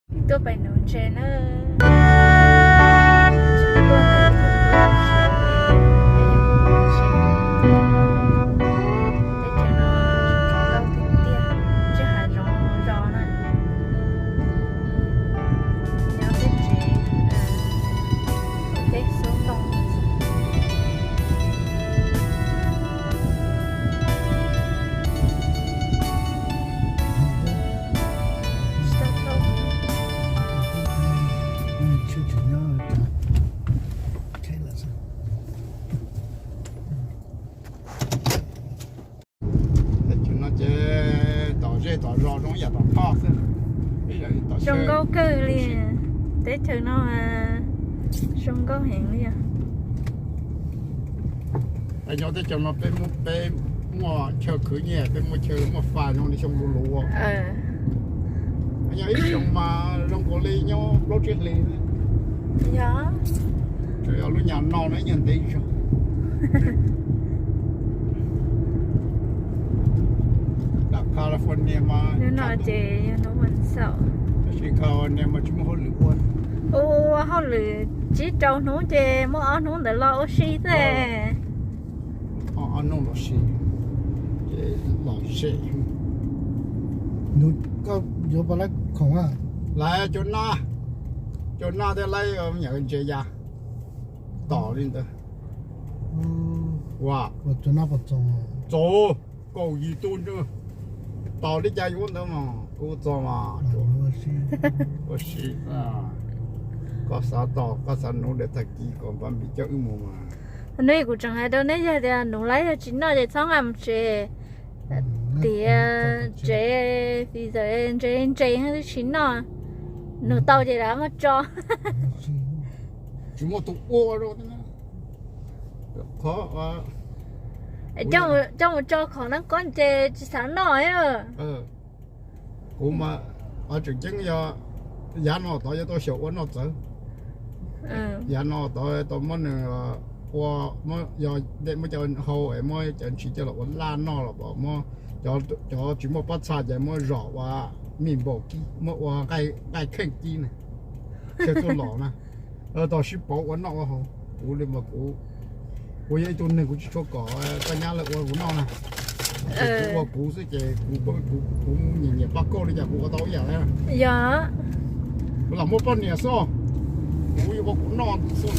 Tuaj pem nuv ntses na. Teb chaws no zoo nkauj tiag tiag, tsis hais zoov zos na, nyob teb tsev, teb xub ntoo. Teb chaws no ces tom zej tom zos zoo ib yam tom toj xwb. Zoo nkauj kawg li. Teb chaws no zoo nkauj heev li os. Nyob teb chaws no peb muaj, peb muaj chaw khwv nyiaj, peb muaj chaw muaj fas zoo li xyoo luv luv. Nyob ib xyoo mas zoo nkaus li nyob plaub tsib hlis. Yog, tsuas yog lub nyuag no no ib nyuag ntev zog. Tam California mas, no ces yog hnub vas xaum, tab sis California mas tsis muaj hauj lwm ua. Ua hauj lwm tsib rau hnub ces muaj ob hnub ntawd los ua si xwb. Ob hnub los si, ces los ze. Koj yuav pab lab khoom a? Lawv cov no, cov no thiaj lawv me nyuam ntses ya tom li ntawd. Ua, cov no puas txaus? Txaus, kaum yim tus ntshe. Tom li cas yuav ntawd mas kuv txaus mas. Ua si, koj xav tom, koj xav nuv lawm tag kis kom npaj npis coj wb mus mas. Hnub kuv tseem hais rau neb yog tias nuv lawm yog tsis noj ces txhob nqa mus tsev. Tiav tsev, txiv txawm ntse ntse twb tsis noj, nws tau ces lam muab tso. Tsis muaj tus ua rau. Qhov coj mus tso qhov no koj ces tsis xav noj. Kuv mas tseem ceeb yog yav no tod yuav tau xyaum ua noj txawv. Yav no tod tau muab nws ua, yog muab cov hau es muab cov ntsis coj los ua laj noj los muab cov tsis muaj pob txha ces muab zom ua mij npaum kib, muab ua nqaij kheej kib na, chaw tuaj los na. Tau sib pauv ua noj ua haus. Kuv li mas kuv, kuv yog ib tug neeg kuv tsis tshua kom koj nyab lawv ua kuv noj na. Kuv ua kuv xwb ces kuv, kuv nyiam nyiam pab koj li cas kuv ua tau ib yam. Yog, kuv lam muab poj niam xwb, kuv yuav ua kuv noj xwb.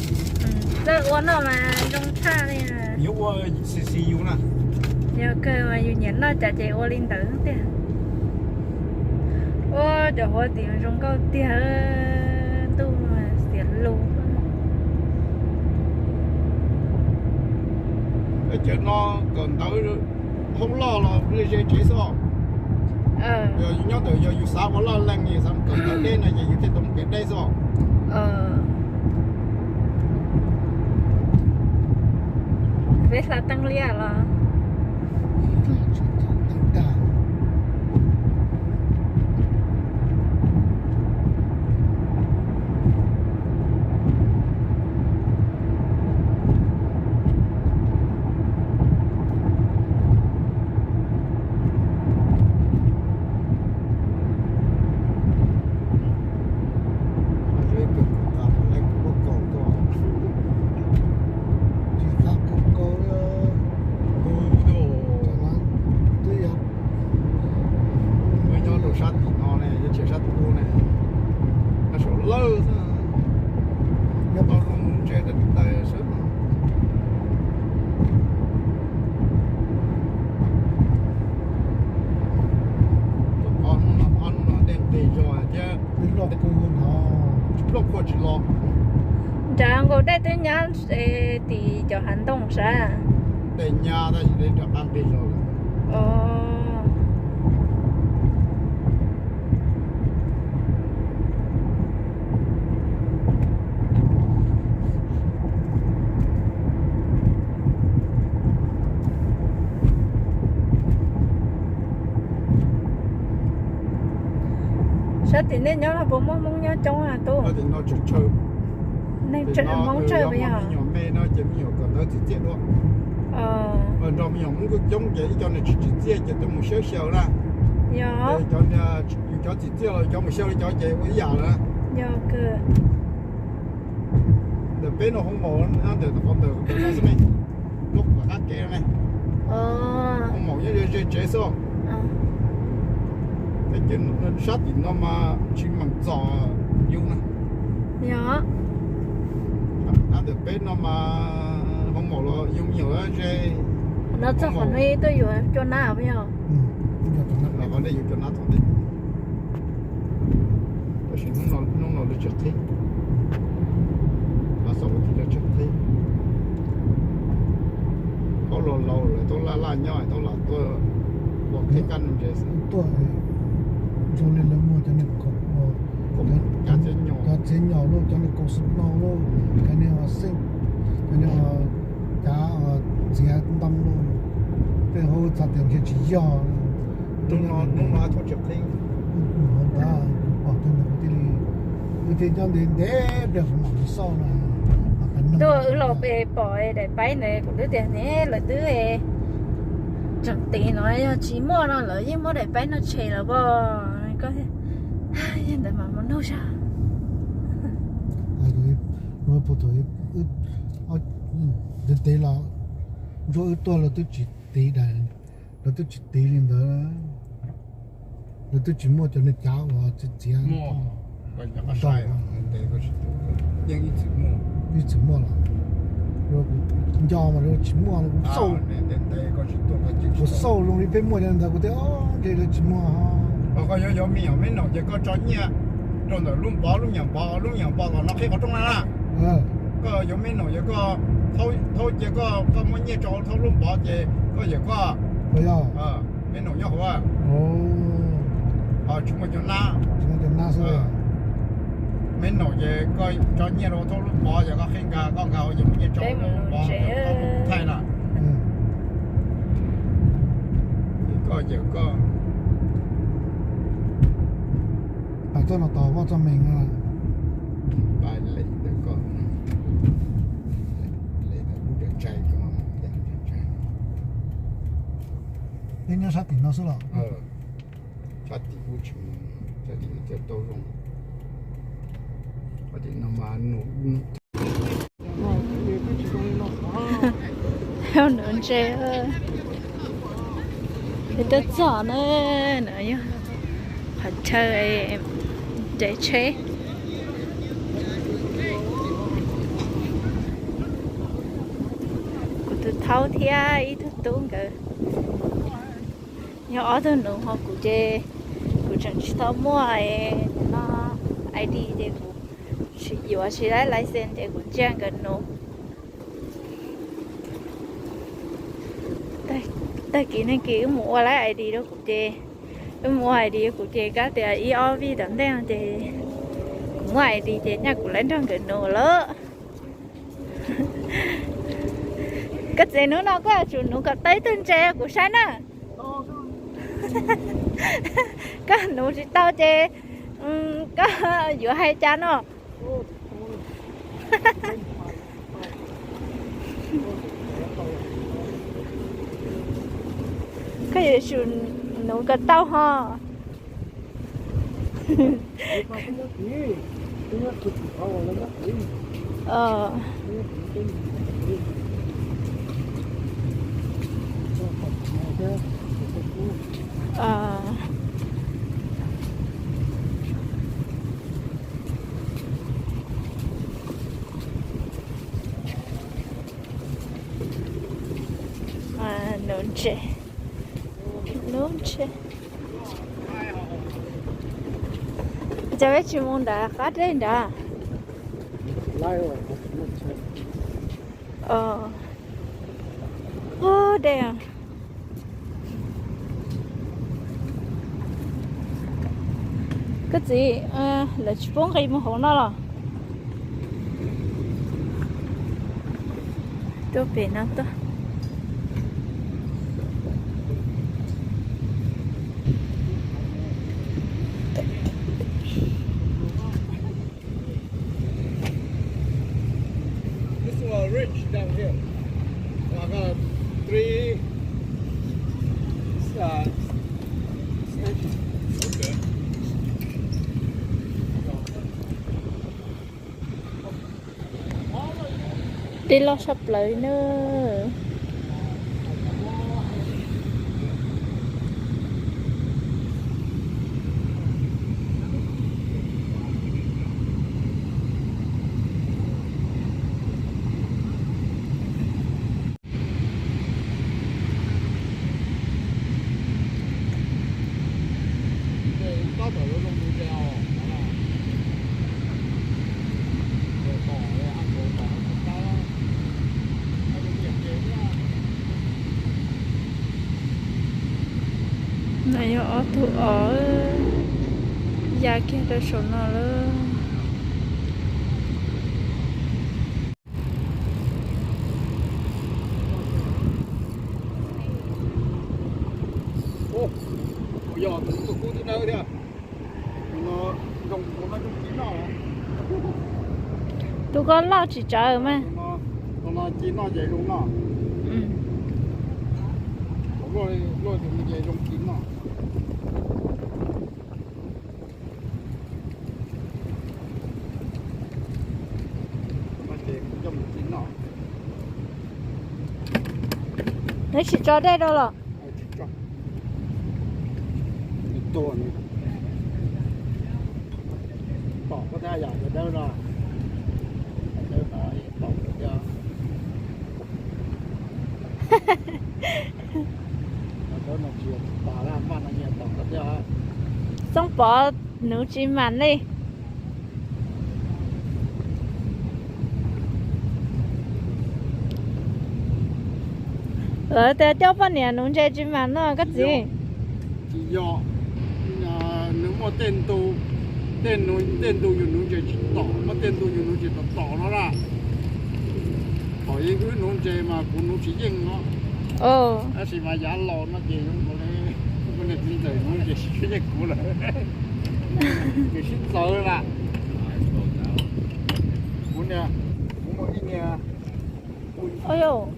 Txawj ua noj mas zoo tshaj li. Yuav ua C C U na. Yog kawg mas yus nyiam noj cas ces ua li ntawd tiag. Ua cov huab tim zoo nkauj tiag, ntuj xiav lus. Cov no kom ntawv hoob loj los li ze tsev xwb. Yog yus nyob ntawm, yog yus xav ua loj leej, yus xav kom ntawv deb no ces yus thiaj tau mus kev deb xwb. Peb hla teeb liaj los. Nyob rau sab tim no ne, nyob tshiab sab tim ub ne, nyob saum lawj xwb, nyob tau zoo mus ntses tas tas sab no. Ob hnub no, ob hnub no dej nqis zog thiab, tsis ploj qhua tsis los. Nrad nkaus dej twb nyab tim cov hav ntoo sab. Dej nyab tab sis dej rov qab nqis zog lawm. Sab tim nej nyob no puas muaj Hmoob nyob coob a tub? Neeg Hmoob tsawg puas yog? Me nyuam me no ces me nyuam kawm ntawv txiv txiaj dua. Nrog me nyuam Hmoob kuj coob ces ib co nws tsis tsim txiaj ces tuaj mus sawb xyaw na. Yog, cov niag Cov txim txiaj los cov mus xyaw li cov ces ua ib yam lawm. Ntawm peb no hoo maum, ntawm qhov ntawm ntawm no xwb ne, lub qab kev no ne. Hoo maum nyob ze tsev xwb. Tej ces sab tim no mas tsis meem txom yus na. Qab ntawm peb no mas hoo maum los yus me nyuam ze. No txog qhov no tuaj yuav cua nab puas yog? Qhov ntej yuav cua nab tod ntej. Tab sis hnub no lawv tsis qhib, xav ua tis lawv tsis qhib. Paub laus laus lawv tau laj laj nyob tau lam tuaj ua qhib kab ntses xwb. Tuaj zoo li lawv muag cov niag kaus, cov txiav nyom loj, cov niag kaus snow loj, cov niag xeeb, cov niag cav txiav ntoo loj, tej hauv txhais tias ntshe tsis yog. Hnub no tuaj tsis qhib. Hauv ntawd kuv pom tus ntawd kuv thiaj li, wb thiaj nyob ntev ntev pliag kuv mam mus xauj no. Tuaj wb los pem pom daim paib ntawd kuv twb tias ne lawv twb tseem tiv no yog tsis muaj no lawv yeej muab daim paib no tshem lawm pob. Yog ntawd mas mus nug zog. Ntev ntev los ntsuab wb tuaj lawv twb tsis tiv daim, lawv twb tsis tiv li ntawd. Lawv twb tsis muaj cov niag cav uas txiav txiav. Ib txwm muaj los, kuv nco mas tsis muaj, kuv xauj, kuv xauj zoo li peb muaj cov ntawd kuv thiaj, o, ntshe lawv tsis muaj. Koj yuav yuav me nyuam me naum ces koj tso nyiaj rau ntawm lub npov, lub nyuam npov, lub nyuam npov los no qhib qhov rooj na. Koj yuav me naum ces koj thaub ces koj, koj muab nyiaj rau thaub lub npov ces koj yawm koj, me naum nyob hauv. Tsis muaj cov nab, me naum ces koj tso nyiaj rau thaub lub npov ces koj qhib nkag, koj nkag hauv ces muab nyiaj rau lub npov, thaij na. Koj yawm koj. Pab txoj no tos voj txoj me no. Pab lem ntawm koj, lem ntawm kub ntawm tsai koj. Peb nyob sab tim no xwb los? Sab tim kub tsis mus, sab tim no cov tau zoo. Sab tim no mas num. Nuv ntses, twb txog na, no yog qhov chaw nres tsheb. Kuv tus thaub thiab ib tug tub nkawd, yog ob tug nuv ho kuv ces kuv tseem tsis tau muaj no I D ces kuv tsis yuav tsis laib license ces kuv ntsia nkawd nuv. Tag kis neeg kis wb mus ua laib I D rau kuv ces, wb mus ua I D rau kuv ces kab tias ib ob vij tom ntej no ces kuv muaj I D ces nyaj kuv laib nrog nkawd nuv lawm. Koj txiv, hnub no koj yuav tsum nuv kom tau ib tug ntses kuv saib na. Koj nuv tsis tau ces koj yuav hais cas no? Koj yuav tsum nuv kom tau ho. Nuv ntses, nuv ntses. Cas peb tsis mus nram qab dej nrad? Dej. Koj txiv, lawv tsis pub nqis mus hauv no los? Tuaj pem no tuaj. This is a ridge down here. I got three, uh, stanchions. Okay. Dej loj tshaj plaws na. No yog ob tug os ya kiag rau saum no lawm. Tus ko loj tsis tsawg mas. Neb tsis tso dej rau los? Xoob Pov nuv tsis mam li. Lawv tias coj poj niam nuv ntses tsis mam noj koj txiv. Tsis yog, nws muaj tej ntu, tej ntu yus nuv ntses tsis tom, muaj tej ntu yus nuv ntses tom tom no na. Thaum wb nuv ntses mas kuv nuv tsis yeej no. Tab sis mas yav los no ces zoo nkaus li kuv niag txiv ntxawm nuv ntses tsis yeej kuv lawm. Nws sib txawv lawm. Kuv niag, kuv muaj ib niag,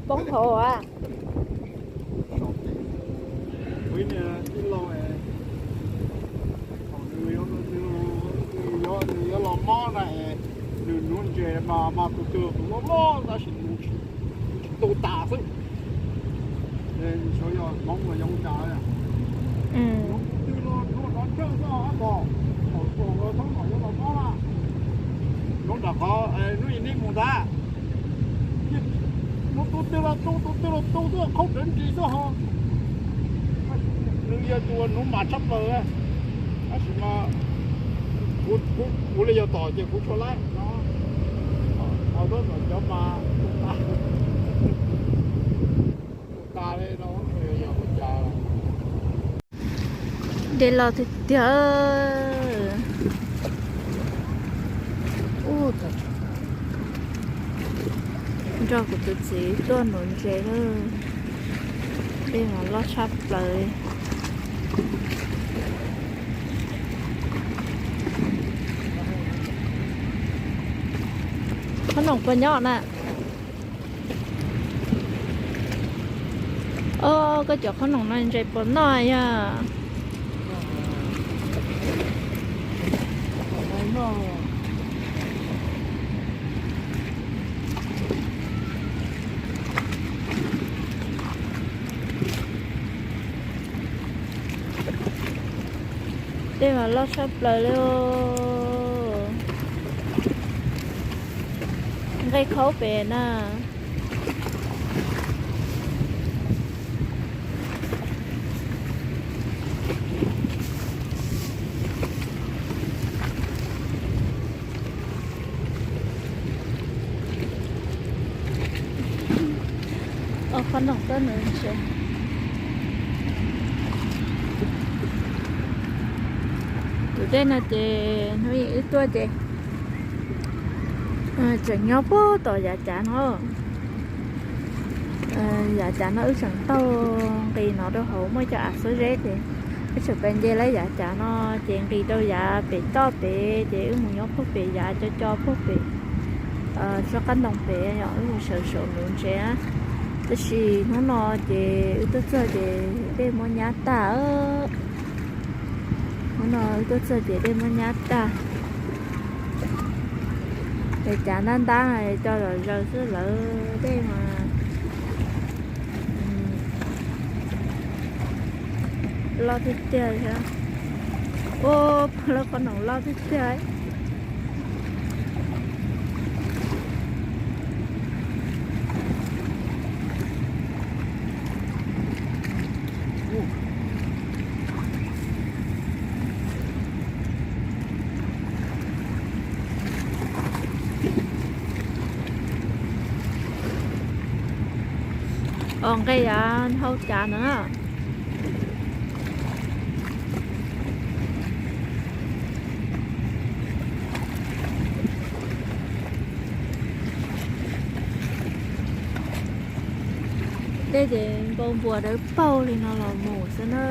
poob hauv a. Kuv ib niag tij laug, nws yuav los mob na es, nws nuv ntses mas mas tus twg tus loj loj tab sis nuv tsis tu tas xwb. Xyov yog hmoov los yog ua cas, nuv tus twg los nuv nrov nrog xwb ab pog. Thaum thoob no yuav los mob na, nuv nram qhov hnub ib hnub mus ntag. Nuv tus twg los tu, tus twg los tu xwb, qhov rawv nris xwb ho. Nws yog tus nuv mas tshaj plaws, tab sis mas kuv li yog tom ces kuv tsuas laib no. Ho cov mas tu tas, tu tas li no yog ua cas. Dej loj tiag tiag. Nrog kuv tus txiv tuaj nuv ntses lawm. Dej mas loj tshaj plaws. Qhob noom puas nyob na? Os, koj cov qhob noom no ntses puas noj yog? Dej mas loj tshaj plaws li. Nqe khaub pem na. Os, qhob noom tuaj nuv ntses. Tus dej no ces hnub ib wb tuaj ces tseem nyob puag tom yav cav no. Yav cav no wb tseem taug nqis no rau hauv muaj cov av xuab zeb ces wb tseem pais nce lawm yav cav no ces nqis rau yav pem toj pem ces wb mus nyob puag pem yav co co puag pem tsob qab ntoo pem, wb mus sawv saum nuv ntses. Tab sis hnub no ces wb tuaj txog ces dej muab nyab tag. Hnub no wb tuaj txog ces dej muab nyab tag. Es cav ntab ntab coj los zaws xwb lawv dej mas loj tiag tiag thiab. Ua, lawv qhov noom loj tiag tiag. Os, nqe yav hau cav ntawd na. Dej ces npau npuas dawb paug li no los mus xwb na.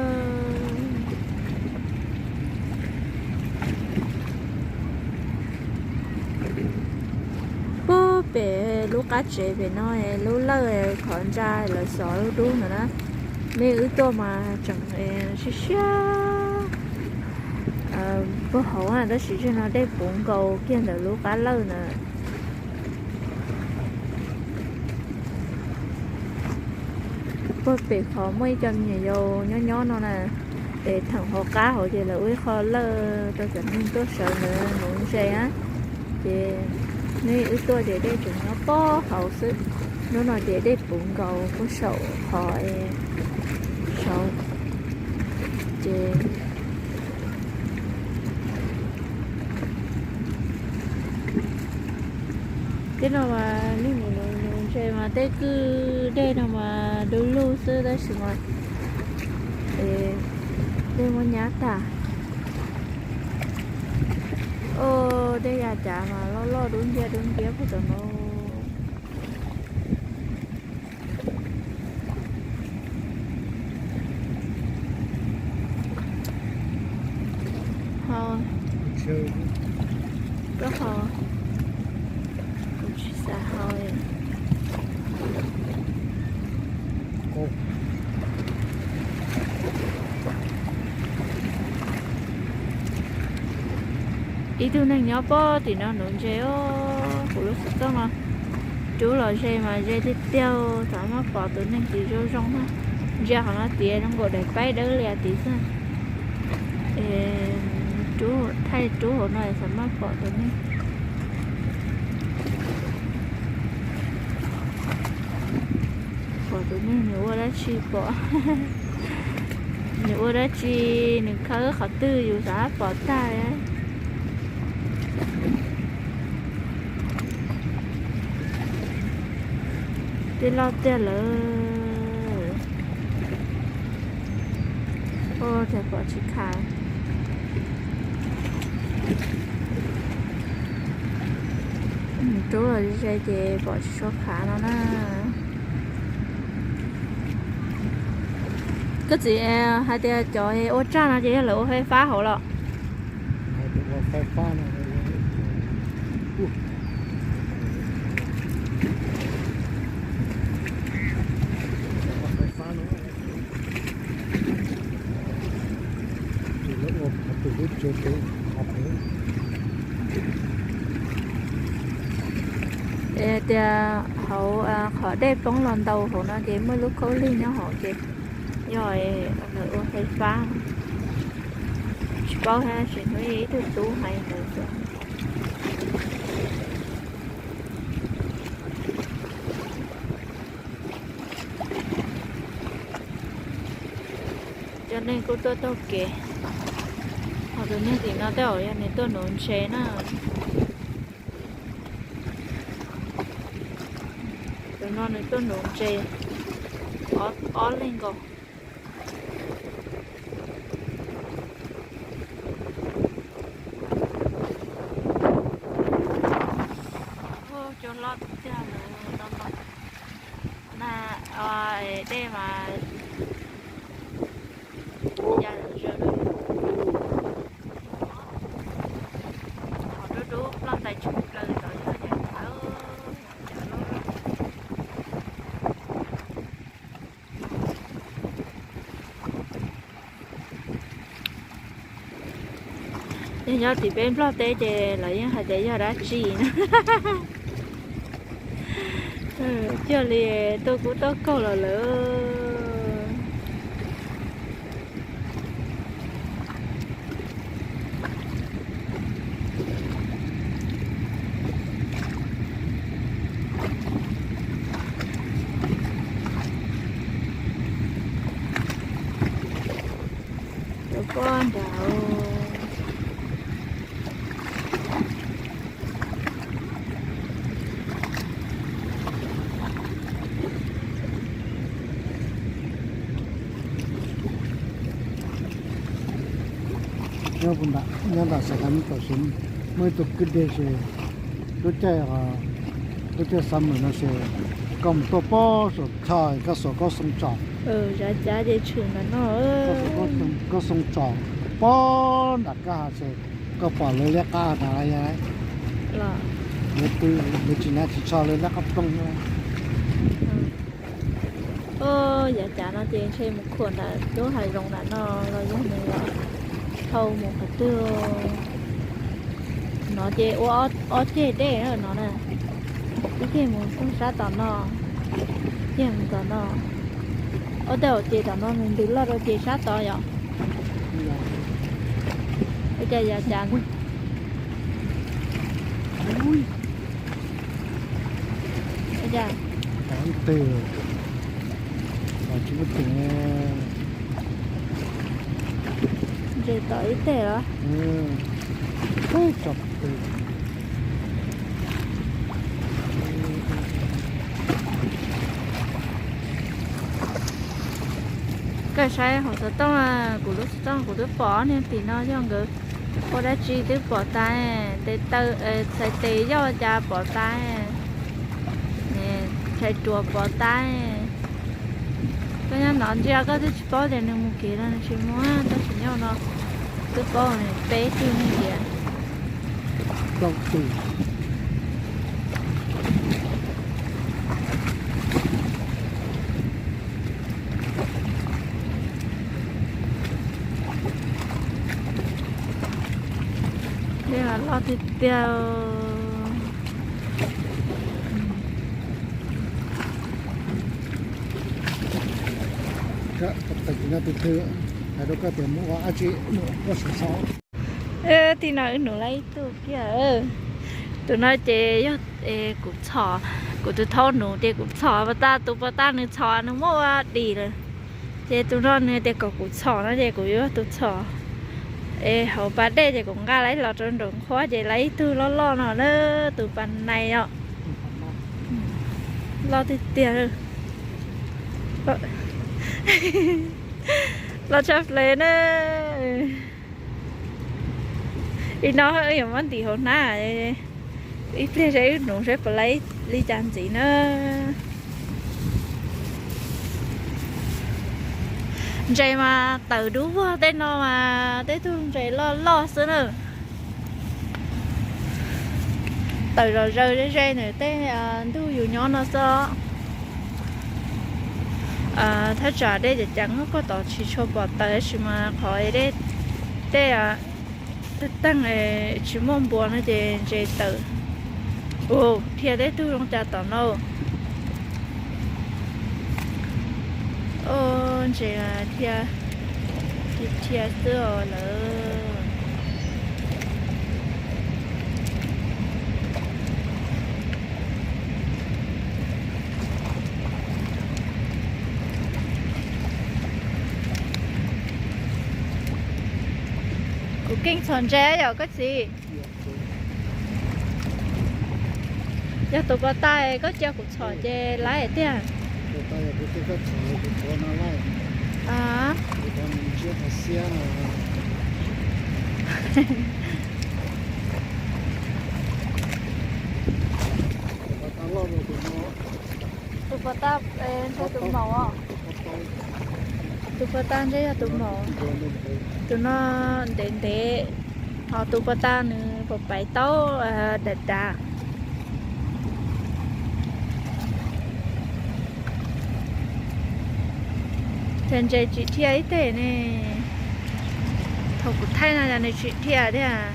Puag pem lub qab tsev pem no, lub lawj qhov ntsa lawv xov lub dub ntawd na, nej wb tuaj mas tseem siab siab puag hauv na, tab sis zaum no dej puv nkaus kiag ntawm lub qab lawj na. Puag pem qhov muaj ib co me nyuam yaus nyob nyob no na, es thaum hauv qab hauv ces lawv ua ib qho lawj rau cov neeg tuaj sawv ntawd nuv ntses na. Ces nej wb tuaj ces dej tseem nyob puag hauv xwb. Hnub no ces dej puv nkaus puag saum qhov saud. Ces tej no mas nej mus nuv ntses mas tej kwj dej no mas dub lug xwb tab sis mas dej muab nyab tag. Ua, dej ya cav mas loj loj dub nciab dub nciab puag tom no. Ho, koj ho, kuv tsis xav ho. Ib tug neeg nyob puag tim no nuv ntses os, kuv lub xov tooj no rub los ze mas ze tiag tiag, xav maj pom tus neeg tim zoo zoo na. Ntsia qhov no tias zoo nkaus daim paib dawb lias tid xwb. Rub, thaij rub hauv no xav maj pom tus neeg. Pom tus neeg nws ua dab tsi pom. Nws ua dab tsi, nws khawb qhov twg yus xav pom tag. Tej loj tiag lawm. Ua cas pom tsis kham. Rub los ze ces pom tsis tshua kham no na. Koj txiv hais tias cov ua tsaj no ces yog lawv ua fais fab hauv los? Es tias hauv qhov dej poob los ntaus hauv no ces muaj lub khaub lig nyob hauv ces yog lawv ua fais fab. Tsis paub thiab, tsis hnov ib tug tub hais ntawd xwb. Cov neeg kuj tuaj taug kev. Ho tus neeg tim no tej zaum yog nws tuaj nuv ntses na. Tus no nws tuaj nuv ntses ob leeg nkaus. Cua loj tiag lawm no. Na, dej mas ya zawm. Qhov dub dub ploj ntais tshwm plaws tod yog yav thav. Nyob tim peb Nplog teb ces lawv yeej hais tias yog dab tsi na. Cuag li tuaj kub tuaj kaug los lawm. Cov pob nrad. Nyob nram, nyob nram Xas Khas Mib tau siv muaj ib tug kwj deg ces lub caij, lub caij summer no ces koj mus tuaj pob saum chaw koj xuas koj xoo tsom. Cav ces tshwm ntawm no, koj xoo tsom pob nram koj hav ces koj pom lawv liab qab nrad los yog lawv tw, lawv tsis hnav tsis tsho lawv liab qab ploog. Yav cav no ces ntshe mus khuam nram lub hav zoov nram no los yog nws los thau mus qhov twg. No ces ua ob ceg dej no na, ib ceg mus sab tom no, ceg mus tom no, ob tej hauv ces tom no nws ntws loj rau ces sab tod yom. Ua cas yav cav Ntses tom ib teg los? Koj saib hauv xov tooj, kuv lub xov tooj kuv twb pom ob niag tim no yog nkawd ua dab tsi twb pom tas, tes taw, txhais tes yoj cas pom tas, txhais ruas pom tas. Koj nyob no ntsia koj twb tsis paub tias nws mus kev no nws tsis mus, tab sis nyob no twb paub nws peb tug neeg tias plaub tug. Dej mas loj tiag tiag. Tus no ces yog kuv txhom, kuv tus thaub nuv ces kuv txhom pas tas, tus pas tas nws txhom nws muab ua dim lawm. Ces tus no nws tias kom kuv txhom no ces kuv yuav tus txhom. Es hauv pas dej ces kuv nqa lawv los rau nraum nqhuab ces lawv ib tug loj loj no na, tus pas nais os. Loj tiag tiag. Loj tshaj plaws na. Ib no wb yuav muab ntim hauv hnab, ib pliag saib wb nuv saib puas lawv li cas ntxiv na. Ntses mas tawm dub vog tej no mas tej tug ntses loj loj xwb na. Tawm zom zaws ze ze ntawm tej ntug yus nyob no xwb. Thaj tsam dej cam cam kuj tod tsis tshua pom tawm tab sis mas qhov dej, dej tag tag tsis muaj npua no ces ntses tawm. Ua dhia tej tug zoo cas tom no. Ntses dhia, dhia xwb os lawm. Kuv keej txhom ntses yom koj txiv. Yog tus pas tas koj cia kuv txhom ces laib tiag. Tus pas tas ntshai tus maum os. Tus pas tas ntshai yog tus maum. Tus no ntev ntev, ho tus pas tas nws pom paiv taub dav dav. Cas ntses tsis dhia ib teg ne. Thaum kuv thaij no nws tsis dhia thiab.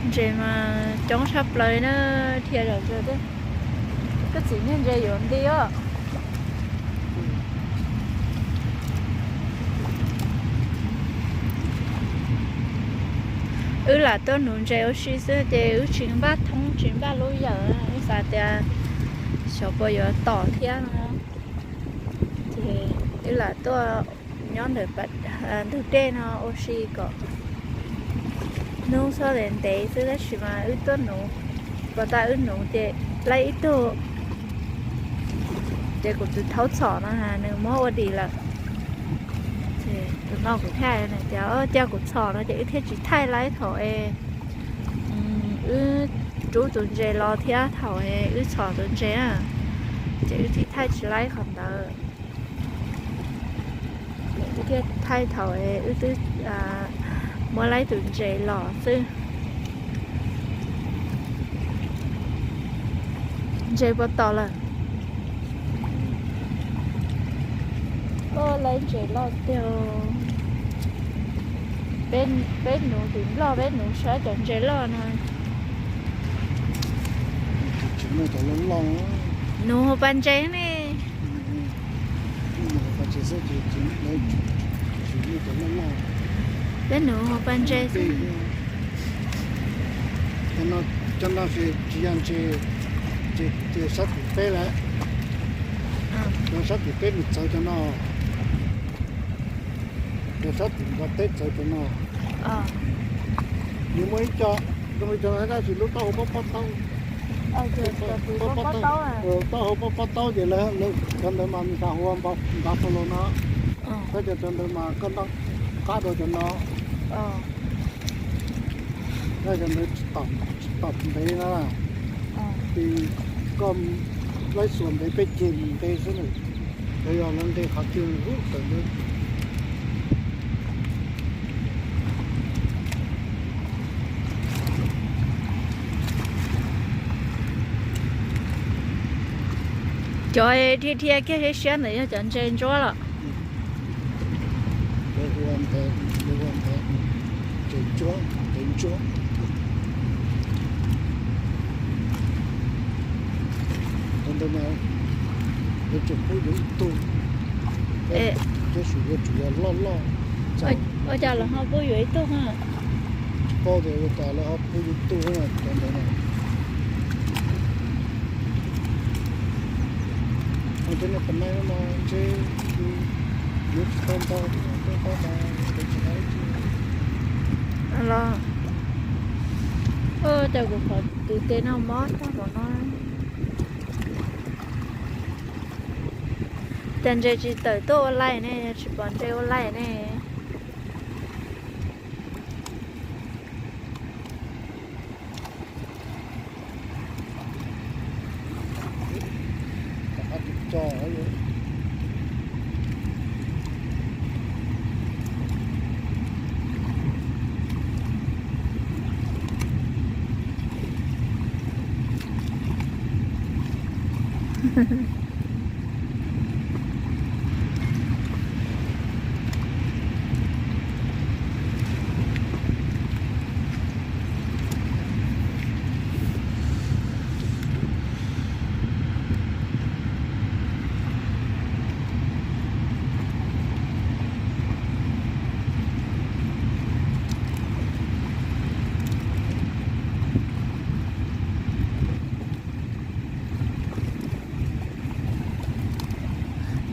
Ntses mas coob tshaj plaws na, dhia zom zaws. Koj txiv, niag ntses yuav nti os. Wb lam tuaj nuv ntses ua si xwb ces wb tsis npaj thoob tsis npaj lub yawm, wb xav tias xyov puas yuav tom thiab no. Ces wb lam tuaj nyob ntawm ntug dej no ua si kom hnub txhob ntev ntev xwb, tab sis mas wb tuaj nuv, pas tas wb nuv ces laib ib tug, ces kuv tus thaub txhom no nws muab ua dim lawm. Ces tus no kuv thiaj hais tias cia kuv txhom no ces wb thiaj tsis thaij laib thaum es wb rub tus ntses los thiab thaum es wb txhom tus ntses na, ces wb thiaj thaij tsis laib qhov ntawd. Wb thiaj thaij thaum es wb twb muab laib tus ntses los xwb. Ntses puas tom lawm? Laib ntses loj tiag. Peb nuv tus nplog, peb nuv saib cov ntses loj no. Nuv hauv pas ntses ne. Peb nuv hauv pas ntses xwb. Cov no ces tsis yog ntses, ces sab tim peb lawm. Cov sab tim peb nws txawv cov no. Cov sab tim npua teb txawv cov no. Nws muaj ib co zoo li cov no tab sis lub taub hau pob pob taub. Taub hau pob pob taub ces cov ntawd mas nws xav hu ua npau, npau hu los no. Tab cov, cov ntawd mas koj noj qab dua cov no. Tab cov ntawd tsis tom ntev na. Ces koj laib xuas ntev peb ceg mus nte xwb na. Yog lawv nqe qhov twg lub tawm ntawd. Cov dhia dhia kiag siab siab ntawd yog cov ntses ntsuab los? Ntses ntsuab, ntses ntsuab. Cov ntawd mas yuav tsum pub yuav ib tug, tab sis yuav tsum yog loj loj. Ua cas lawv ho pub yuav ib tug? Tsis paub tias ua cas lawv ho pub yuav ib tug cov ntawd na. Cov niag pam nai no mas ntshe yuav tsis tau ntau, tsis tau ntau, tsis tau ib tug. Los, cas kuv pom tus tes no mob tag npaum no. Cas ntses tsis tawm tuaj ua laij ne, tsis pom ntses ua laij ne.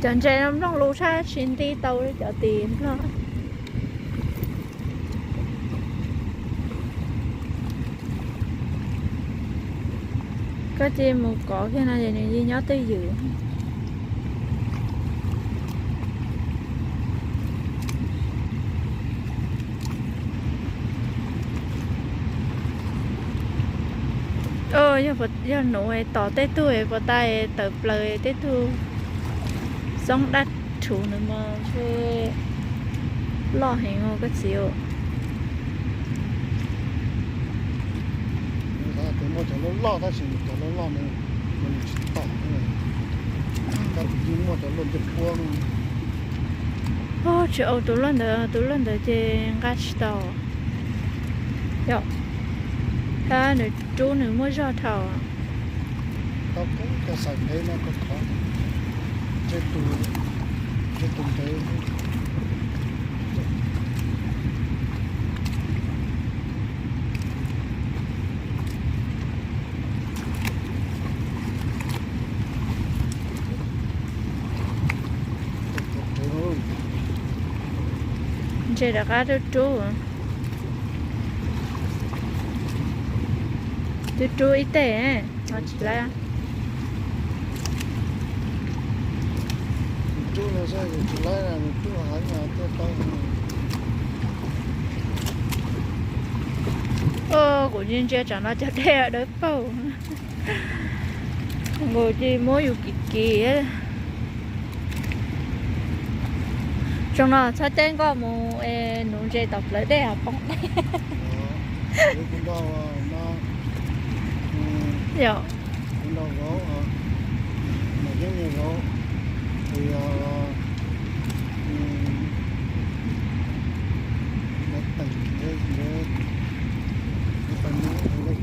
Cov ntses no nplooj lus tshaj tsis nti tau cov tim nplog. Koj cia mus kov kiag no ces nws yeej nyob twj ywm. Yog nuv tom tej tug puas tas tawm plaws tej tug xoob dab rhuv ntawd mas ntshe loj heev koj txiv. Muaj cov loj loj tab sis cov loj loj nws Tsis tom, kab tus yeej muaj cov luaj ncej puab no. Tsis au tus luaj ntawd, tus luaj ntawd ces nqa tsis tau. Yog, tab nws rub nws muaj zog dhau. Tau kub cov xaim phev no rau qhov ntshe tus, ntshe tus ntev. Ntshe rov qab rub rub. Twb rub ib teg, ho tsis laib. Kuv ntsia ntsia tsam no cov dej dawb paug. Nkaus ces muab yus kim kim. Zoo no txhob caij nkoj mus es nuv ntses tom plawv dej poob. Yog, kuv nrog vauv, mas yeej niag vauv, teem,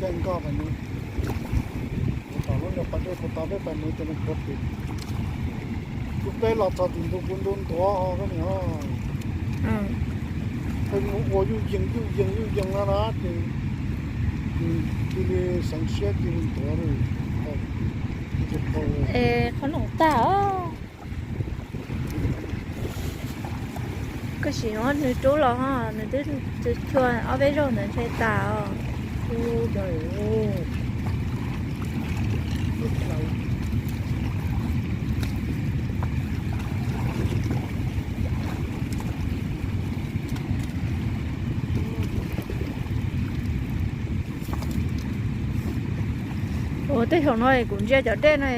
caij nkoj pais nuv, tom lub niag pas dej puag ta peb pais nuv ces nws puav tim. Kuv peb los txog tim ntug kuv ntuv ntuav os koj niam. Peb mus ua yuj yees yuj yees yuj yees no na ces cia li xeev siab cia li ntuav. Qhov no tag os. Koj sim muab nws rub los ho, nws twb chua ob peb zaug ntawd ntshe tas os. Ua tej thaum no kuv ntsia cov dej no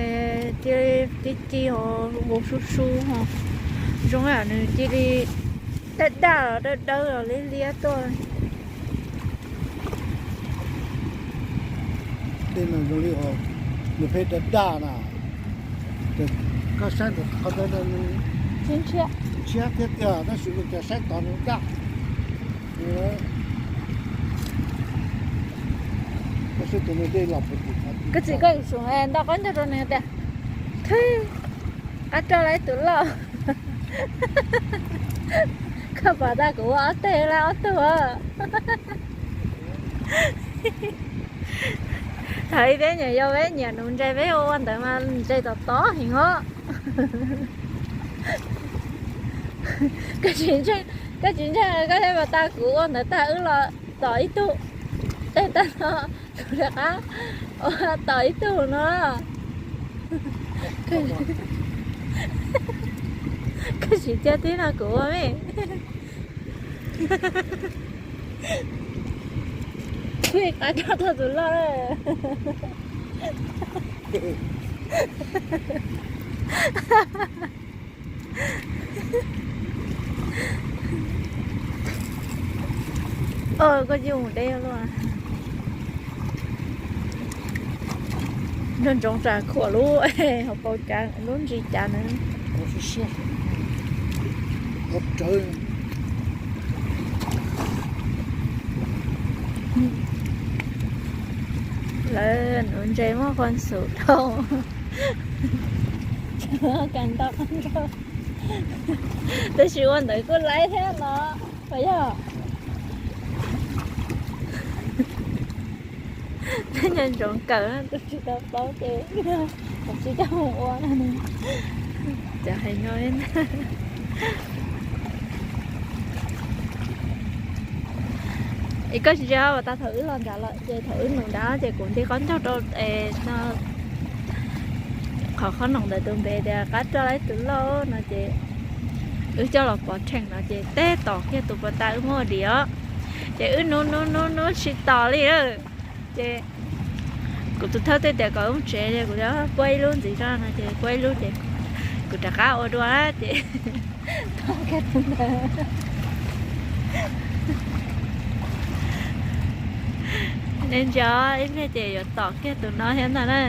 cia li ci ci ho, vau su su ho, zoo nws cia li daj daj los dawb dawb los liab liab tuaj. Tej no zoo li nws pheej daj daj na. Koj saib ntawm qhov ntawd nws ntshiab thiab tiag tab sis nws cas saib tod nws daj. Koj saib tus no dej los puag tim. Koj txiv koj yuav tsum nto qaub ncaug rau nws tias, thwb, qab roj laib tus loj. Koj pom tas kuv ua ob teg lab ob tug. Thaum ub peb nyiam yau peb nyiam nuv ntses peb ua ua ntawd mas ntses tom tod heev os. Koj tsis ntseeg, koj tsis ntseeg koj thiaj pom tas kuv ua ntawd tag wb los tom ib tug. Tej tag no kuv rov qab ua tom ib tug no. Koj tsis cia tib no kuv ua me. Txhij qab roj tau tus loj. Koj cia mus deb luaj. Nco ntsoov tsam khuam lub hauv paus cas lub ntsis cas na. Lawv nuv ntses muaj khuam xum dhau. Kas ntau qab nrog. Tab sis ua ntawd kuj laib thiab no, puas yog? Nco ntsoov kawm, tus tsis tau paub ces tsis tau mus ua. Cov hais no. Es koj tsis ntsia tas thaum wb los nrad lawm ces thaum wb nus nrad ces kuv nti qaub ncaug rau qhov qhob noom ntawd tus npe tias qab roj laib tus loj no ces wb coj los pov tseg no ces teb tom kiag tus puas tas wb muab ua dim os. Ces wb nub nub nub nub tsis tom li. Ces kuv tus thawj twb tias kom wb mus tsev ces kuv kuaj ib lub ntxiv tso no ces kuaj ib lub ces kuv rov qab ua dua ces tom kiag tus ntawd. Nej ntsia ib pliag ces yuav tom kiag tus no thiab ntag na.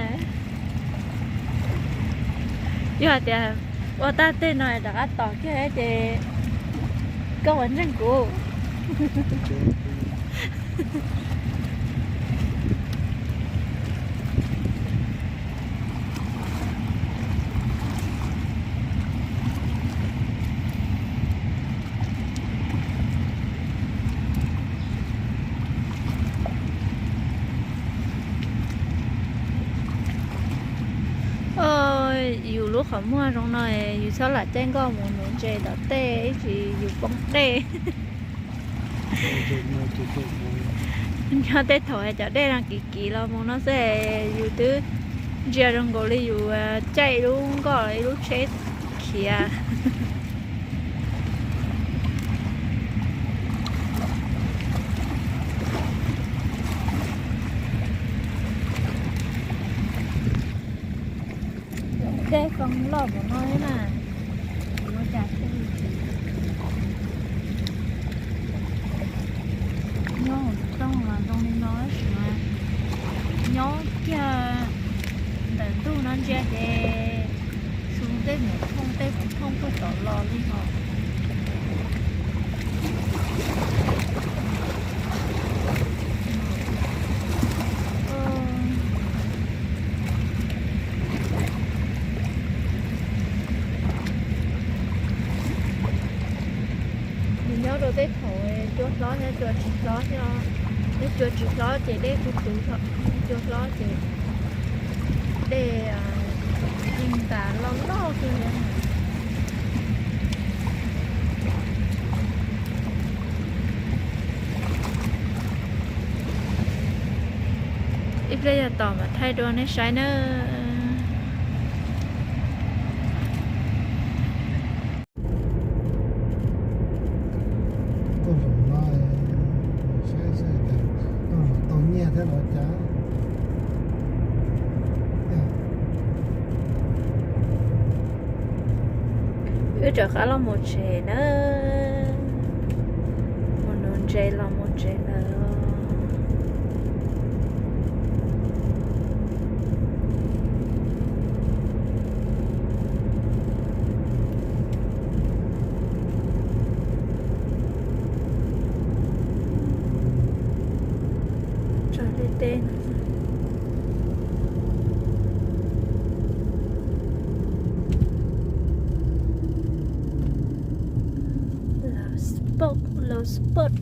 Yog hais tias ua tag tej no rov qab tos kiag ces koj puas ntseeg kuv? Yus lub qhov muag zoo no, yus txhob lam caij nkoj mus nuv ntses tom tej ib tsam yus poob dej. Nyob tej thaum cov dej no kiv kiv los mus no xwb, yus twb ntsia zoo nkaus li yus caij ib lub nkoj ib lub tsheb khiav. Dej foo loj npaum no thiab na, ua cas thiaj li nyob hauv rooj mas zoo li no tab sis mas nyob kiag ntawm ntug no ntsia ces su tej mus thooj tej mus thooj tuaj tom los li hos. Nws nyob rau tej thaum cua hlob thiab cua tsis hlob thiab. Tej cua tsis hlob ces dej tu tu, cua hlob ces dej yeej tas loj loj xwb li. Ib pliag yog tos mam thaij dua nej saib nawb. Tuaj zaum no, saib saib tias tuaj zaum tau nyiaj thiab los cas. Wb rov qab los mus tsev nawb, mus nuv ntses los mus tsev lawm. Tso deb deb no. Love spot, love spot.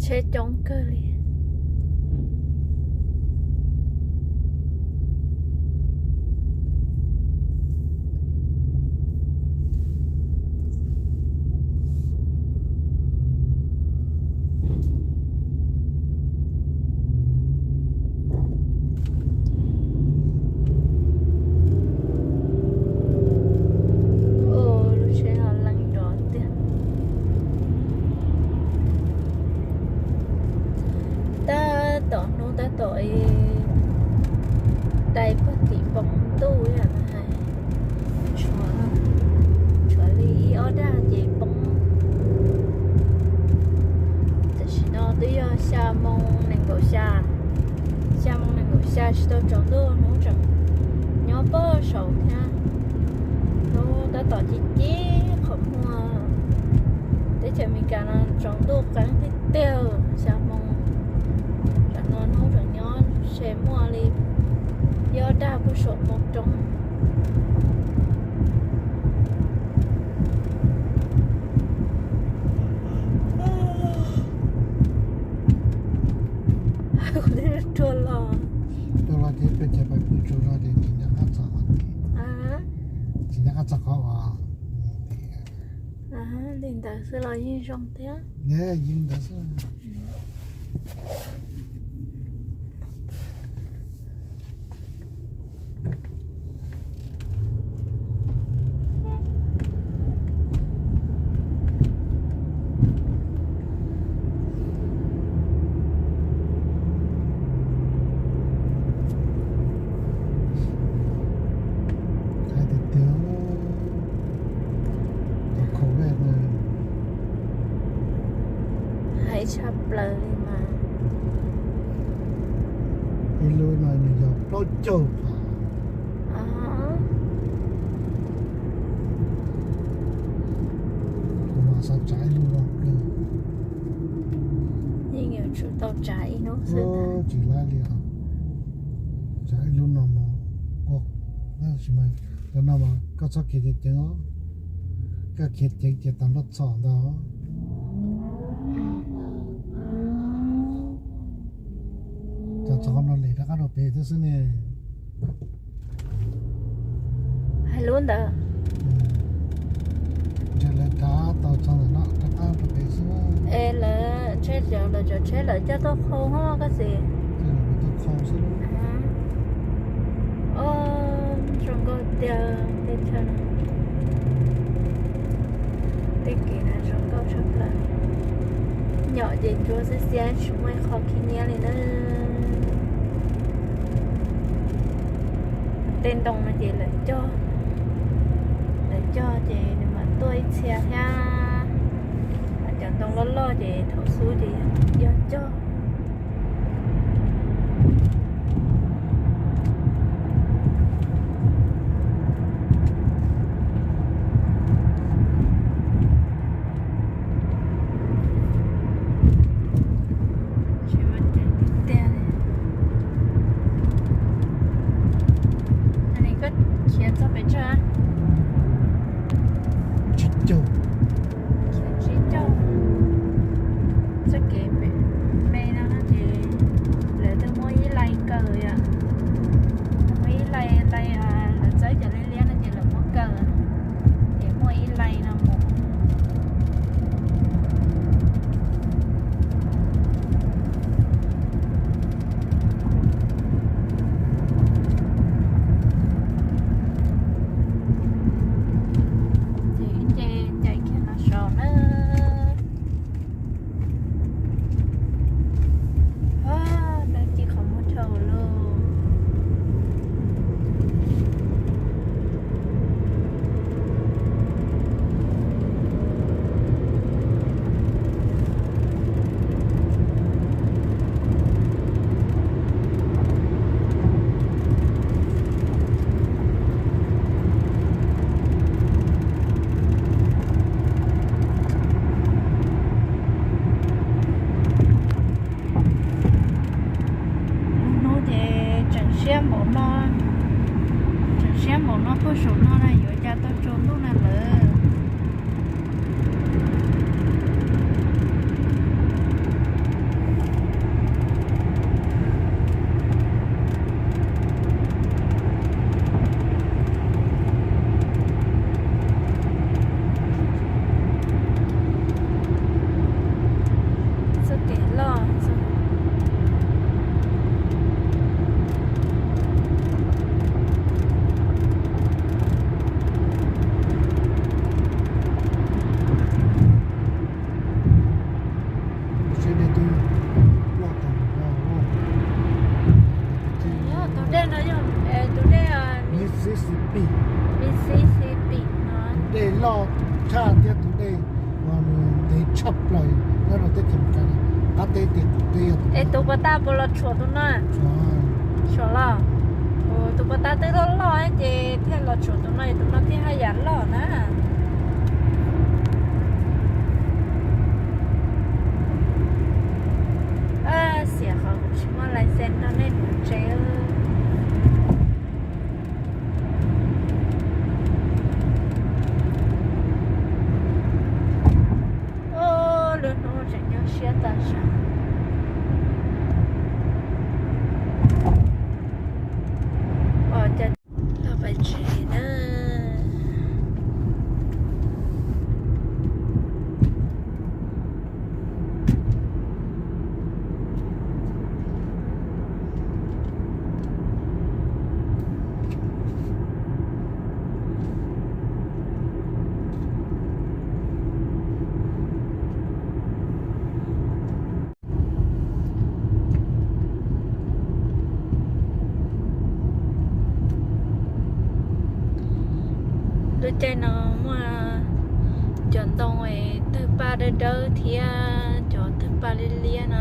Tsheb coob kawg li. Lub tsheb no leej nrov tiag. Tab tom hnub tab tom dai puag tim npoo ntuj ib yam no hais, tshuav li ib ob dag ces poob. Tam sim no twb yog xya moo nees nkaum xya, xya moo nees nkaum xya tsis tau tsaus ntuj, hnub tseem nyob pog saud thiab. Hnub tab tom ci ci qhov muag. Teb chaws Amelikas no tsaus ntuj qeeb tiag tiag, xya moo. Tam no hnub tseem nyob se muaj li ib ob dag puag saum moo roob. Kuv twb rua los. Rua los ces peb cov pais pw tsaug zog ces tsis nco qab txog qhov, tsis nco qab txog qhov uas li ntawd xwb los yeej zoo thiab. Yeej ntawd xwb. Tshaj plaws li mas. Ib lub no nws yog plaub caug phav. Kuv mas xav tsav ib lub no kawg. Yeej yuav tsum tau tsav ib hnub xwb ntag. Tsis laib li os. Tsav ib lub no mus ua, tab sis mas cov no mas koj txhob khiav ceev ceev os. Koj khiav ceev ces tau nplooj txhom ntag. Cov txog qhov no lem rov qab rau pem thiab xwb ne. Hais lub ntawd. Ntshe lawv rov tau txog ntawm no rov qab rau pem xwb. Es lawv ntshe cov lawv cov tsheb lawv coj tuaj khau hos koj txiv. Coj lawv tuaj khau xwb. Oj, zoo nkauj tiag tej chaw no. Tej kev no zoo nkauj tshaj plaws. Nyom ces ntsuab xiab xiab tsis muaj ib qho khib nyiab li na. Tej ntoo no ces lawv cog, lawv cog ces nws mam tuaj ib txhia thiab. Cov ntoo loj loj ces thaum xub ces yog cog. Tsis muaj ceem tiag tiag li. Koj khiav txog pem tsawg? Tsib caug. Khiav tsib caug. Txoj kev me no ces lawv twb muaj ib lai kaw yom. Muaj ib lai, lai lawv txawb cov liab liab no ces lawv muab kaw, ces muaj ib lai no mus. Ces nce ncaim kiag no saud na. Dab tsi qhov muag dhau lauj. Lub hnub ces tseem siab npaum no, tseem siab npaum no puag saum no na yuav cas tau tsaus ntuj na lawm. Txoj kev loj. Tus dej no yog tus dej Mississippi. Mississippi no. Tus dej loj tshaj thiab tus dej uas nws ntev tshaj plaws nyob rau teb chaws Amelikas, qab teb tias tus dej. Es tus puas tag puas los tshuam tus no? Tshuam los. Tus puas tag twb loj loj ces thiaj los tshuam tus no, tus no thiaj haj yam loj na. Xiam qhov kuv tsis muaj license nrog nej mus tsev. Lub hnub tseem nyuaj siab tag zog. Los pais tsev na. Lub caij no muaj cov ntoo es tawg paj dawb dawb thiab cov tawg paj liab liab no,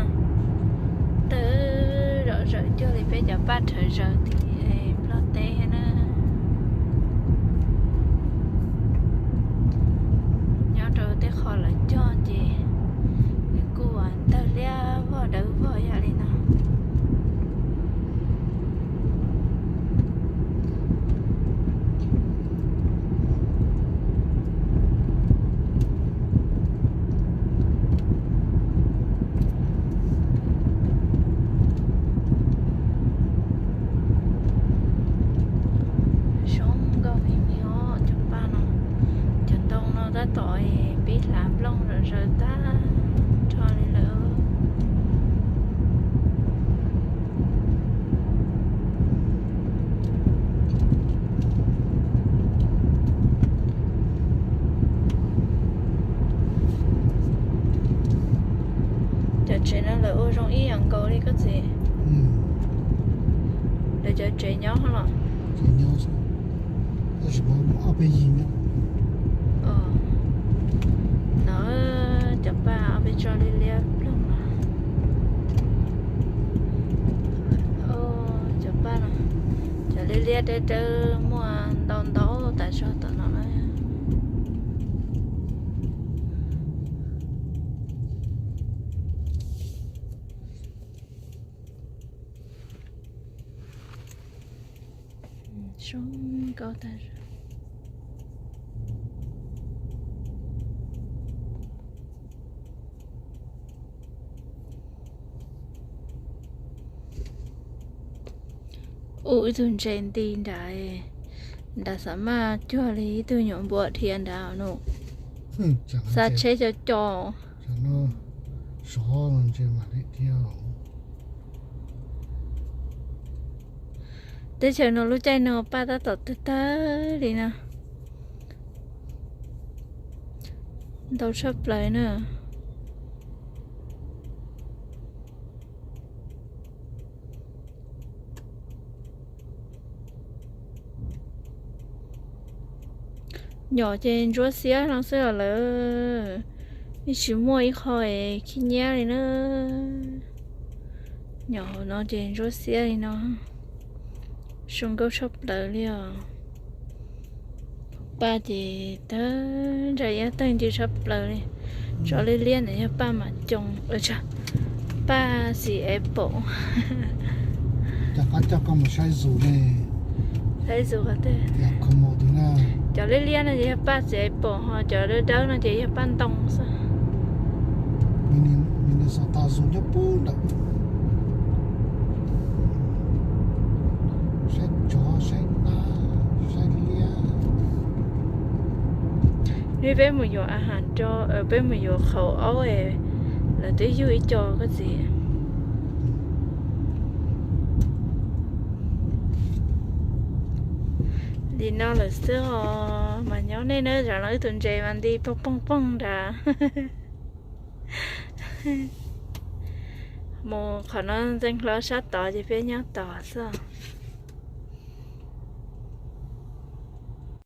tawg zom zaws cuag li peb cov paj rhawv zaws tim Nplog teb thiab na. Nyob rau tej qho lawv cog ces nws kuj tawg liab vog dawb vog yam li no. Zoo nkauj heev li os cov paj no. Cov ntoo no tab tom pib hlav nplooj zom zaws tag nrho li lawm. Cov tsev no lawv ua zoo ib yam nkaus li koj txiv. Lawv cov tsev nyob los? Tab sis ob peb yig nyob. No cov paj ob peb tsob liab liab ploog no. Cov paj no, cov liab liab dawb dawb muaj ntau ntau tas zog tom no na. Zoo nkauj tas zog. Ua ib tug ntses nti nrad, nrad xav maj cuag li ib tug nyuam npua dhia nrad no. Xa tsheb co co. Teb chaws no lub caij no paj tab tom tawg tawg li no. Ntau tshaj plaws na. Nyom ces ntsuab xiab no xwb os lawm, yeej tsis muaj ib qho khib nyiab li na. Nyom hauv no ces ntsuab xiab li no, zoo nkauj tshaj plaws li os. Paj ces tawg ntsais iab tawg ncw tshaj plaws li. Tsob liab liab ntawd yog paj mam coos, paj xim apple. Cas qab coj koj mus saib zoo ne. Saib zoo qhov twg? Cov liab liab no ces yog paj xim apple, ho cov dawb dawb no ces yog paj ntoo xwb. Minnesota zoo nyob puag nram. Saib tsov, saib dab, saib liab. Nws peb mus yuav a has, peb mus yuav qhauv aub, lawv twb yug ib co koj txiv. Li no lawm xwb os, mas nyob nej na, zaum no wb tus ntses mas nti poog poog poog nrad. Mus qhov no ntxeev hlo sab tod ces peb nyob tod xwb.